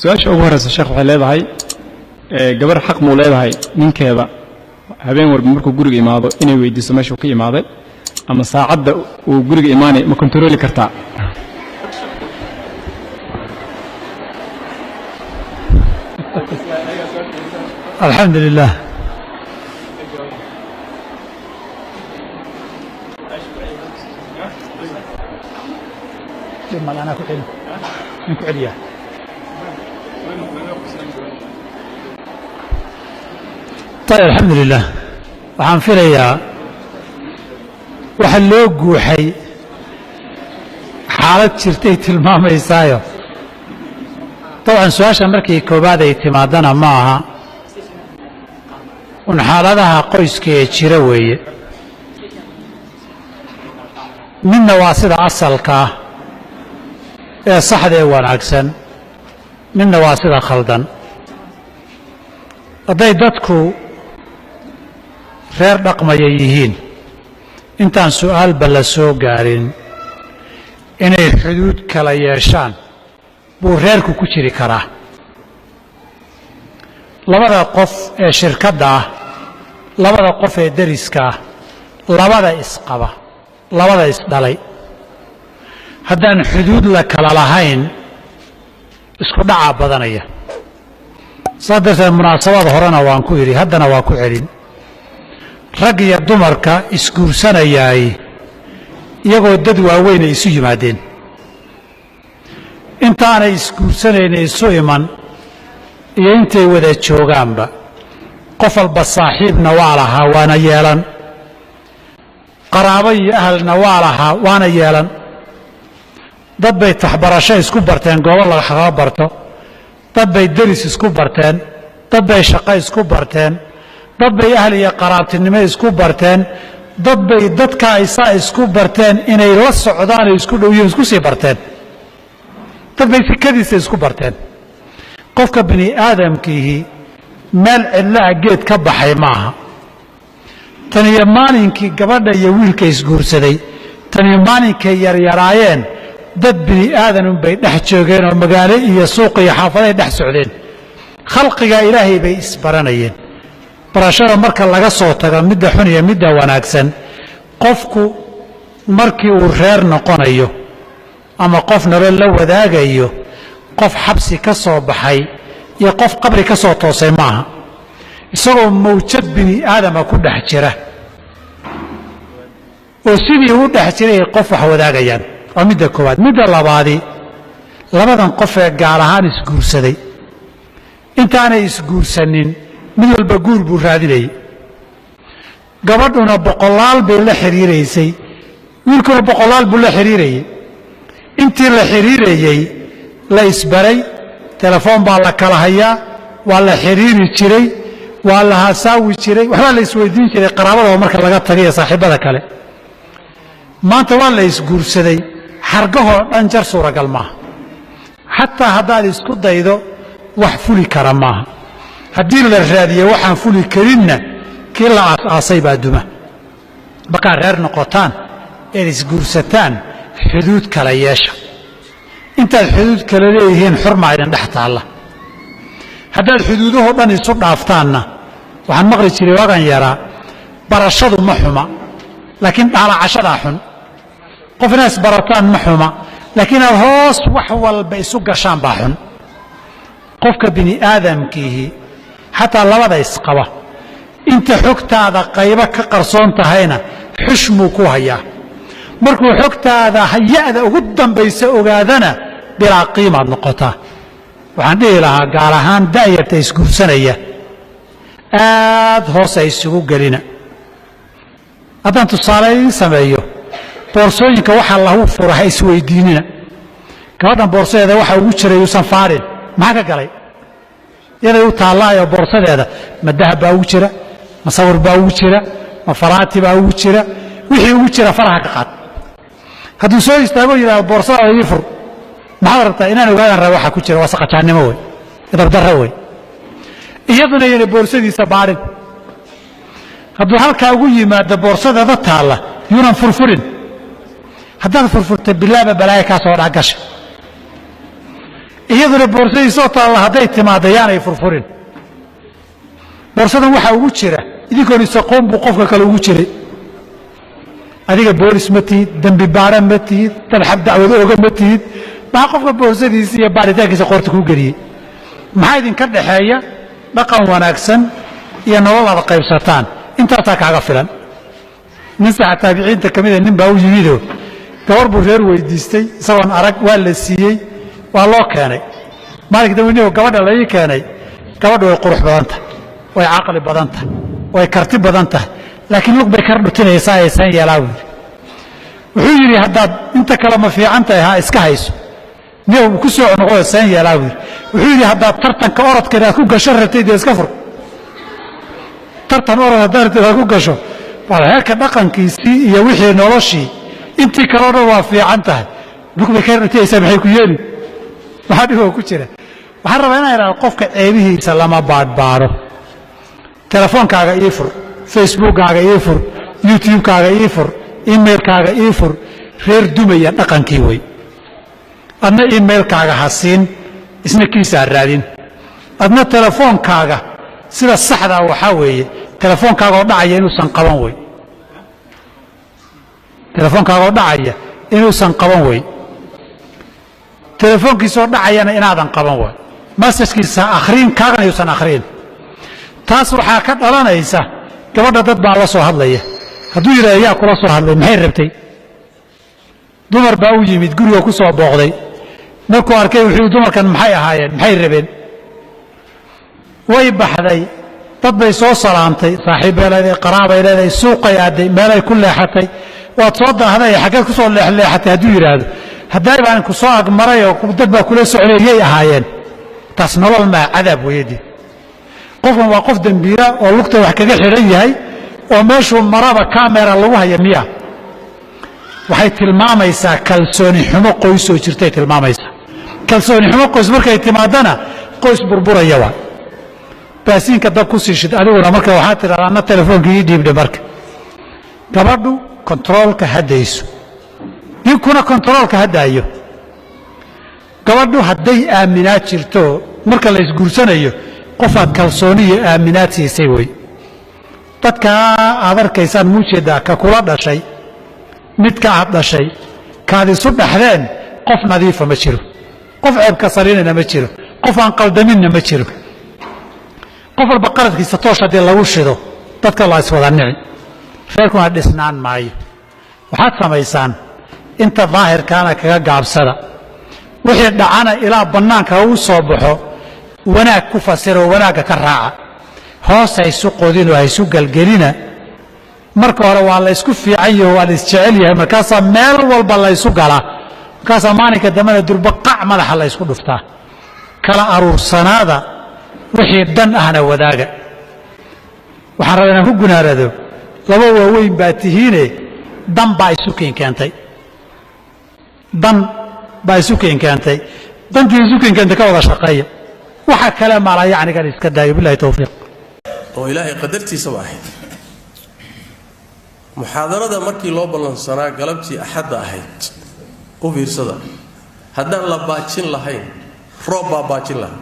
Su-aasha ugu horeysa, sheekh, waxay leedahay gabar xaq muu leedahay ninkeeda habeen walba markuu guriga imaado inay weydiiso meeshuu ka imaaday ama saacadda uu guriga imaanay ma kontarooli kartaa? Alxamdu lilah. Anaa ku celin, min ku celiyaa. Ayb, alxamdu lilah. Waxaan filayaa waxa loo guuxay xaalad jirtay tilmaamaysaayo. Dabcan su-aasha markii koowaad ay timaadana ma aha un xaaladaha qoyska ee jira weeye. Midna waa sida asalka ah ee saxda ee wanaagsan, midna waa sida khaldan. Hadday dadku reer dhaqmaya yihiin, intaan su'aalba la soo gaarin inay xuduud kala yeeshaan buu reerku ku jiri karaa. Labada qof ee shirkadda ah, labada qof ee deriska ah, labada isqaba, labada isdhalay, haddaan xuduud la kala lahayn isku dhacaa badanaya. Saas darteed munaasabad horena waan ku idhi, haddana waa ku celin: rag iyo dumarka isguursanayaay iyagoo dad waaweyn ay isu yimaadeen, intaanay isguursanayna isu iman iyo intay wada joogaanba, qof walba saaxiibna waa lahaa waana yeelan, qaraabo iyo ahalna waa lahaa waana yeelan. Dad bay taxbarasho isku barteen, goobo lagaga barto, dad bay deris isku barteen, dad bay shaqo isku barteen, dad bay ahal iyo qaraabtinimo isku barteen, dad bay dadka ay saa isku barteen inay la socdaan oo isku dhow yihiin isku sii barteen, dad bay fikadiisa isku barteen. Qofka bini aadamkiihi meel cidlaha geed ka baxay maaha. Tan iyo maalinkii gabadha iyo wiilka isguursaday, tan iyo maalinkay yaryaraayeen, dad bini aadanun bay dhex joogeen oo magaalo iyo suuq iyo xaafaday dhex socdeen. Khalqiga Ilaahay bay isbaranayeen. Barashada marka laga soo tago midda xun iyo midda wanaagsan, qofku markii uu reer noqonayo ama qof nolol la wadaagayo, qof xabsi ka soo baxay iyo qof qabri ka soo toosay maaha. Isagoo mawjad bini aadama ku dhex jira oo sidii u dhex jiray qof wax wadaagayaan, waa midda koowaad. Midda labaadi, labadan qof ee gaar ahaan isguursaday, intaanay isguursanin mid walba guur buu raadinayey. Gabadhuna boqolaal bay la xiriiraysay, wiilkuna boqolaal buu la xiriirayey. Intii la xiriirayey la isbaray, telefoon baa la kala hayaa, waa la xiriiri jiray, waa la hasaawi jiray, waxbaa la isweydiin jiray qaraabadaba marka laga tagay iyo saaxiibada kale. Maanta waa la isguursaday, xargahoo dhan jar suuragal maaha. Xataa haddaad isku daydo wax fuli kara maaha. Haddii la raadiyo waxaan fuli karinna, kii la aas-aasay baa duma. Markaad reer noqotaan eed isguursataan, xuduud kala yeesha. Intaad xuduud kala leeyihiin xurmaa idin dhex taalla. Haddaad xuduudahoo dhan isu dhaaftaanna, waxaan maqli jiray waagan yaraa: barashadu ma xuma, laakiin dhaalacashadaa xun. Qof inaad isbarataan ma xuma, laakiin inaad hoos wax walba isu gashaan baa xun. Qofka bini aadamkiihi, xataa labada isqaba, inta xogtaada qaybo ka qarsoon tahayna xushmuu ku hayaa. Markuu xogtaada haya'da ugu dambaysa ogaadana, bilaa qiimaad noqotaa. Waxaan dhihi lahaa gaar ahaan da'yarta isguursanaya, aad hoos ay isugu gelina. Haddaan tusaale idiin sameeyo, boorsooyinka waxaa lahu fura ha isweydiinina. Gabadhan boorsadeeda waxa ugu jiray yuusan faarin, maxaa ka galay? Iyaday u taallaayo boorsadeeda, ma dahab baa ugu jira, ma sawir baa ugu jira, ma faraati baa ugu jira? Wixii ugu jira faraha ka qaad. Hadduu soo istaago yidhahdo boorsadaada ii fur, maxaad rabtaa? Inaan ogaadaan raba waxa ku jira. Waa saqajaannimo wey, idabdarro wey. Iyaduna yayna boorsadiisa baadhin. Hadduu halkaa ugu yimaado boorsadeeda taalla, yuunan furfurin. Haddaad furfurta bilaaba balaayo kaa soo dhexgasha. Iyaduna boorsadiisoo taalla hadday timaadda yaanay furfurin. Boorsadan waxaa ugu jira idinkoon isaqoon buu qofka kale ugu jiray. Adiga boolis ma tihid, dembi baara ma tihid, dalxab dacwad ooga ma tihid. Maxaa qofka boorsadiisa iyo baaritaankiisa qoorta kuu geliyey? Maxaa idinka dhaxeeya? Dhaqan wanaagsan iyo nolol aad qaybsataan, intaasaa kaaga filan. Nin saxa taabiciinta ka mida nin baa u yimidoo gabar buu reer weydiistay, isagoon arag waa la siiyey, waa loo keenay. Maalinka dambe niyow gabadha la ii keenay, gabadhu way qurux badan tahay, way caqli badan tahay, way karti badan tahay, laakiin lug bay kar dhutinaysaa aysan yeelaa buu yidhi. Wuxuu yidhi haddaad inta kale ma fiican tahay, ha iska hayso. Niyow ku soo noqo seen yeelaa buu yidhi. Wuxuu yidhi haddaad tartanka orodka inaad ku gasho rabtay, dee iska fur. Tartan orod haddaad rabtay inaad ku gasho, heerka dhaqankiisii iyo wixii noloshii intii kaleo dhan waa fiican tahay, lug bay kar dhutinaysaa, maxay ku yeeli? Maxaa dhiboo ku jira? Waxaan rabaa inaan idhahdo qofka ceebihiisa lama baadhbaadho. Telefoonkaaga ii fur, facebookkaaga ii fur, youtubekaaga ii fur, emailkaaga ii fur. Reer dumaya dhaqankii wey. Adna emailkaaga ha siin, isna kiisa ha raadin. Adna telefoonkaaga sida saxdaa waxaa weeye telefoonkaagaoo dhacaya inuusan qaban wey. Telefoonkaagaoo dhacaya inuusan qaban wey. Telefoonkiisaoo dhacayana inaadan qaban way. Masajkiisa ha akhriin, kaagana yuusan akhriin. Taas waxaa ka dhalanaysa gabadha dad baa la soo hadlaya. Hadduu yidhahdo yaa kula soo hadlay, maxay rabtay? Dumar baa u yimid guriga ku soo booqday. Markuu arkay wuxuu dumarkan maxay ahaayeen, maxay rabeen? Way baxday, dad bay soo salaamtay, saaxiib bay leedahay, qaraabay leedahay, suuqay aadday, meelay ku leexatay. Waad soo daahday, xaggeed ku soo leexleexatay hadduu yidhaahdo, hadday baan ku soo agmaray oo dad baa kula socday, yay ahaayeen? Taas nolol maa, cadaab weeyadii. Qofkan waa qof dembiila oo lugta wax kaga xidhan yahay oo meeshuu maraba kamera lagu haya miya. Waxay tilmaamaysaa kalsooni xumo qoys oo jirtay tilmaamaysaa. Kalsooni xumo qoys markay timaadana qoys burburaya waa. Baasiinka dab ku sii shid adiguna marka waxaa tidhahdaa anna telefoonka ii dhiibdhe. Marka gabadhu kontaroolka haddayso, ninkuna kontaroolka haddaayo. Gabadhu hadday aaminaad jirto, marka la isguursanayo qofaad kalsooni iyo aaminaad siisay wey. Dadkaa aad arkaysaan muujeedaa ka kula dhashay, midka aad dhashay, kaad isu dhaxdeen, qof nadiifa ma jiro, qof ceebka salinana ma jiro, qof aan qaldaminna ma jiro. Qof walba qaladkiisa toosh haddii lagu shido, dadka la iswada nici, reerkuna dhisnaan maayo. Waxaad samaysaan inta daahirkaana kaga gaabsada, wixii dhacana ilaa bannaanka u soo baxo wanaag ku fasiroo wanaagga ka raaca. Hoos haysu qodinoo haysu gelgelina. Marka hore waa la isku fiican yaho, waa la isjecel yahay, markaasaa meel walba la ysu galaa, markaasaa maalinka dambena durbaqac madaxa la ysku dhuftaa. Kala aruursanaada, wixii dan ahna wadaaga. Waxaan rabaa inaan ku gunaanado, laba waaweyn baa tihiine, dan baa isu keenkeentay, dan baa isu keenkeentay, dantii isu keenkeentay ka wada shaqeeya. Waxa kale maalaa yacnigan iska daayo. Billahi tawfiiq. Oo ilaahay qadartiisaba ahayd muxaadarada markii loo ballansanaa galabtii axadda ahayd, u fiirsada, haddaan la baajin lahayn roob baa baajin lahaa.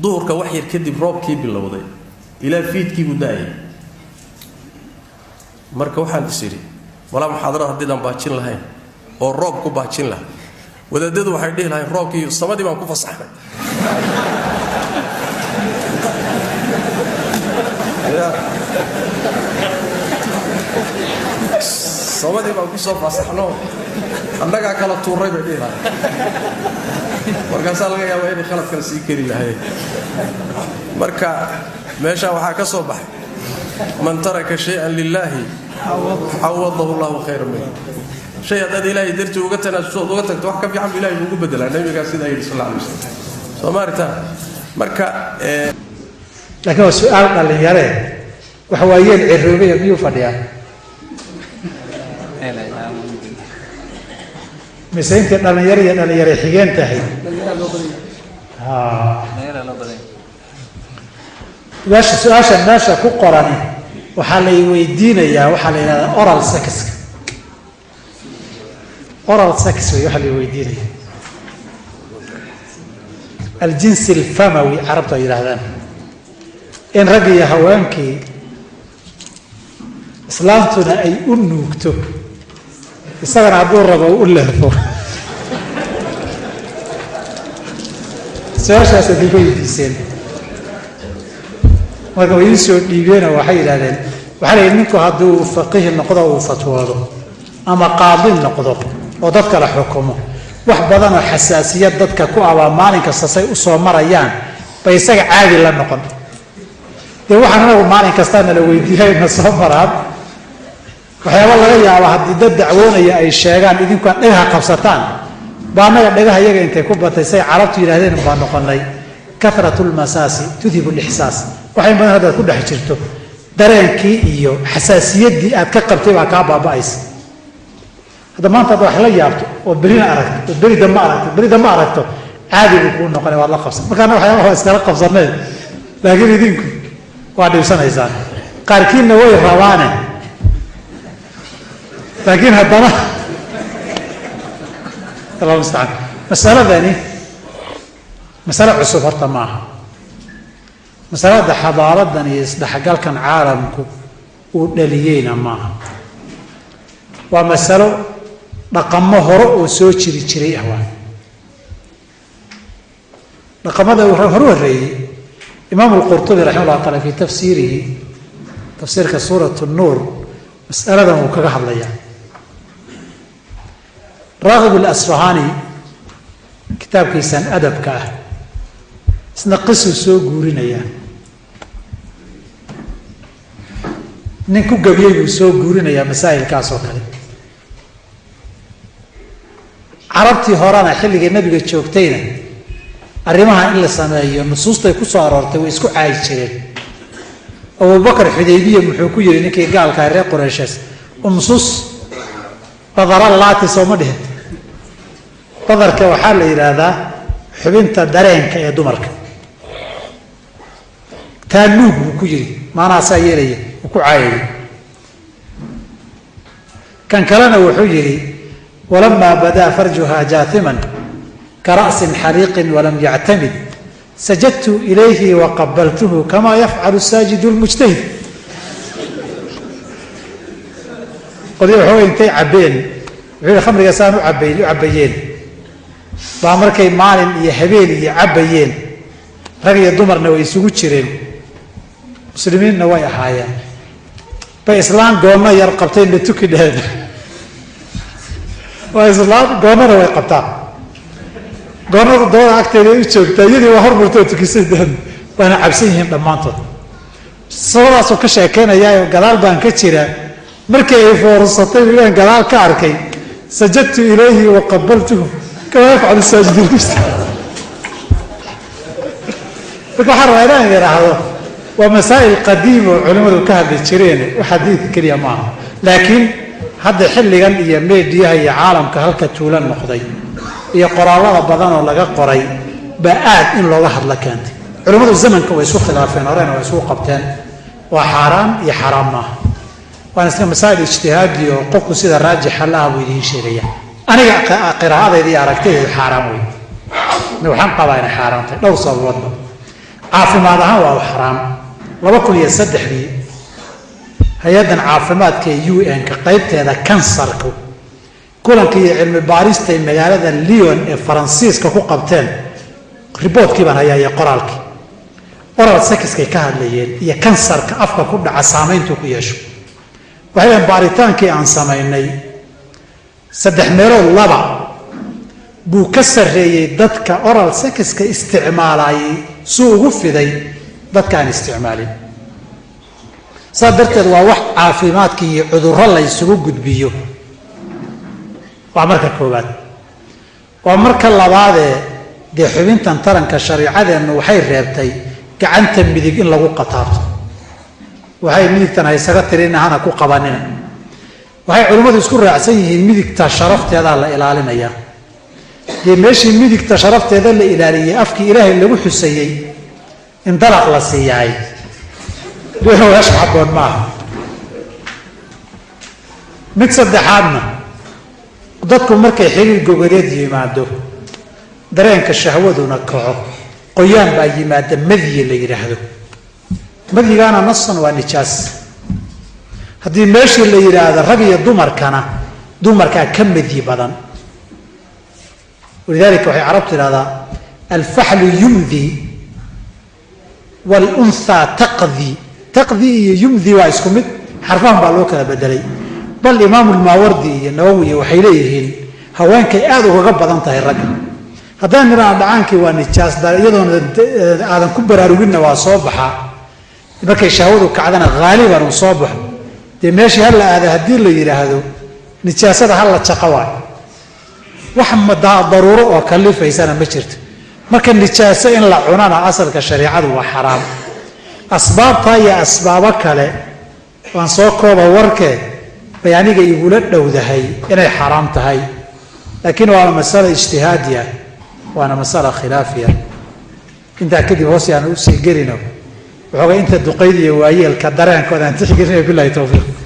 Duhurka wax yar kadib roobkii bilowday ilaa fiidkii buu daayay. Marka waxaan is idhi walaa muxaadarada haddiidaan baajin lahayn oo roob ku baajin lahaa, wadaadadu waxay dhihi lahayn roobkii samadii baan ku fasaxnay. Samadii baan kusoo fasaxno, annagaa kala tuuray bay dhihi lahayn. Markaasaa laga yaabaa inay khalad kale sii keri lahayn. Marka meeshaa waxaa ka soo baxay man taraka shay-an lilaahi cawadahu allahu khayran minhu. Shay haddaad ilaahay dartii uga tanaasuso ood uga tagto, wax ka fiican bu ilahay buugu bedelaa. Nabigaa sidaa yidhi sal alla alay wasalam. Soo maaritaan marka laakiin waa su-aal dhallinyaree, waxa waayeel ciroobaya miyuu fadhiyaa mise intii dhallinyaro iyo dhallinyaro xigeen tahay? Meesha su-aasha meesha ku qorani waxaa lay weydiinayaa, waxaa la yidhahdaa oral sexka. Oral sex wey waxa la weydiinaya. Aljinsi alfamawi carabtu ay yidhaahdaan, in rag iyo haweenkii islaamtuna ay u nuugto, isagana hadduu rabo u leefo. Su-aashaas ad igu weydiiseen, marka way ii soo dhiibeenoo waxay yidhahdeen, waxaa la yidhi ninku hadduu faqihi noqdo, uu fatwoodo ama qaadi noqdo oo dadka la xukumo, wax badanoo xasaasiyad dadka ku abaa maalin kasta say u soo marayaan bay isaga caadi la noqon. Dee waxaan anagu maalin kastaa nala weydiiyay na soo maraan waxyaaba laga yaaba haddii dad dacwoonaya ay sheegaan, idinku aad dhagaha qabsataan, baa annaga dhagaha iyaga intay ku batay say carabtu yidhahdeen baa noqonay. Kahratu lmasaasi tudhibu lixsaas. Waxay badan haddaad ku dhex jirto, dareenkii iyo xasaasiyaddii aad ka qabtay baa kaa baaba'aysa. Hadda maanta hadda wax la yaabto oo berina aragto oo beri dambe aragto, beri dambe aragto, caadi buu kuu noqonay, waad la qabsan. Marka annaga waxyaabaha waa iskala qabsanay, laakiin idinku waa dhibsanaysaan, qaarkiinna way rabaane, laakiin haddana allah mustacaan. Masaladani masale cusub horta maaha. Masalada xadaaradan iyo isdhexgalkan caalamku uu dhaliyeyna maaha. Waa masalo dhaqamo hore oo soo jiri jiray ah. Waa dhaqamada uu hore horreeyey. Imaamu Alqurtubi raxima llahu taala fii tafsiirihi, tafsiirka suurat Nuur, mas'aladan wuu kaga hadlayaa. Raagib Alasfahani kitaabkiisan adabka ah isna qisuu soo guurinayaa, nin ku gabiyey buu soo guurinayaa masaa'ilkaas oo kale. Carabtii horena xilligii nabiga joogtayna arrimaha in la sameeyo nusuustay ku soo aroortay, way isku caayi jireen. Abubakar Xudaybiya muxuu ku yidhi ninkii gaalkaa reer Qureyshees? Umsus badara laati, sooma dhihin? Badarka waxaa la yidhaahdaa xubinta dareenka ee dumarka. Taa nuug buu ku yidhi, maanaasaa yeelaya, uu ku caayayay. Kan kalena wuxuu yidhi: walamaa badaa farjuha jaathiman kara'sin xariiqin walam yactamid, sajadtu ilayhi waqabaltuhu kamaa yafcalu saajidu lmujtahid. Qolyo waxooga intay cabbeen, wuxuu yihi, khamriga saan u cabay u cabbayeen baa markay maalin iyo habeen iyo cabbayeen, rag iyo dumarna way isugu jireen, muslimiinna way ahaayeen, bay islaan goonno yar qabtay la tuki dheheen. Waa islaan goonnana way qabtaa, goonnada dabada agteeda u joogtaa, iyadii waa hormartoo tukisay deen, waana cabsan yihiin dhammaantood. Sabadaasuu ka sheekeynayaa, gadaal baan ka jiraa, markii ay foorsatay ilaan gadaal ka arkay, sajadtu ilayhi waqabaltuhu kamaa yafcalu saajiduun. Marka waxaan rabaa inaan idhaahdo waa masaa'il qadiim oo culimmadu ka hadli jireen, wax xadiid keliya maaha. Laakiin hadda xilligan iyo meediyaha iyo caalamka halka tuulo noqday iyo qoraallada badan oo laga qoray baa aad in looga hadla keentay. Culimmadu zamanka way isku khilaafeen, horena way isku qabteen, waa xaaraan iyo xaaraam maaha. Waana isla masaa'il ijtihaadi oo qofku sida raajixa la ah buu idiin sheegaya. Aniga qiraa'adayda iyo aragtidaydu xaaraam wey, waxaan qabaa inay xaaraam tahay dhowr sababoodba. Caafimaad ahaan waa u xaraam. 2003dii hay-addan caafimaadka ee UN-ka qaybteeda kansarku kulankii iyo cilmi baaristay magaalada Lyon ee Faransiiska ku qabteen, reportkii baan hayaa iyo qoraalkii, oral sexiskay ka hadlayeen iyo kansarka afka ku dhaca saamayntuu ku yeesho. Waxay dhaheen baaritaankii aan samaynay saddex meelood laba buu ka sarreeyey dadka oral sexiska isticmaalayay suu ugu fiday dadka aan isticmaalin. Saas darteed waa wax caafimaadka iyo cudurro la isugu gudbiyo. Waa marka koowaad. Waa marka labaadee, dee xubintan taranka shariicadeennu waxay reebtay gacanta midig in lagu qataabto. Waxay midigtan haysaga tirina, hana ku qabanina. Waxay culimmadu isku raacsan yihiin midigta sharafteedaa la ilaalinayaa. Dee meeshii midigta sharafteeda la ilaaliyey, afkii Ilaahay lagu xusayey in dalaq la siiyaay weesha habboon maaha. Mid saddexaadna Dadku markay xiriir gogoleed yimaado, dareenka shahwaduna kaco, qoyaan baa yimaada, madyi la yidhaahdo. Madyigaana nasan waa nijaas. Haddii meeshii la yidhaahdo rag iyo dumarkana, dumarkaa ka madyi badan. Walidaalika waxay carabtu idhahdaa alfaxlu yumdi waalunhaa taqdi. Taqdi iyo yumdi waa isku mid, xarfahan baa loo kala bedelay. Bal imaamu lmaawardi iyo nawowi waxay leeyihiin haweenkay aada ugaga badan tahay ragga. Haddaan nidhaahno dhacaankii waa nijaas, iyadoona aadan ku baraaruginna waa soo baxaa, markay shahwadu kacdana haaliban uu soo baxo. Dee meeshii hala aada haddii la yidhaahdo nijaasada hala jaqa waay, wax daruuro oo kalifaysana ma jirto. Marka nijaaso in la cunana asalka shareicadu waa xaraam. Asbaabtaa iyo asbaabo kale waan soo kooba warkee bay aniga igula dhowdahay inay xaaraam tahay, laakiin waana masala ijtihaadiya, waana masala khilaafiya. Intaa kadib hoos aan usii gelino waxooga inta duqayd iyo waayeelka dareenkooda aan tixgelinayo. Bilahi towfiiq.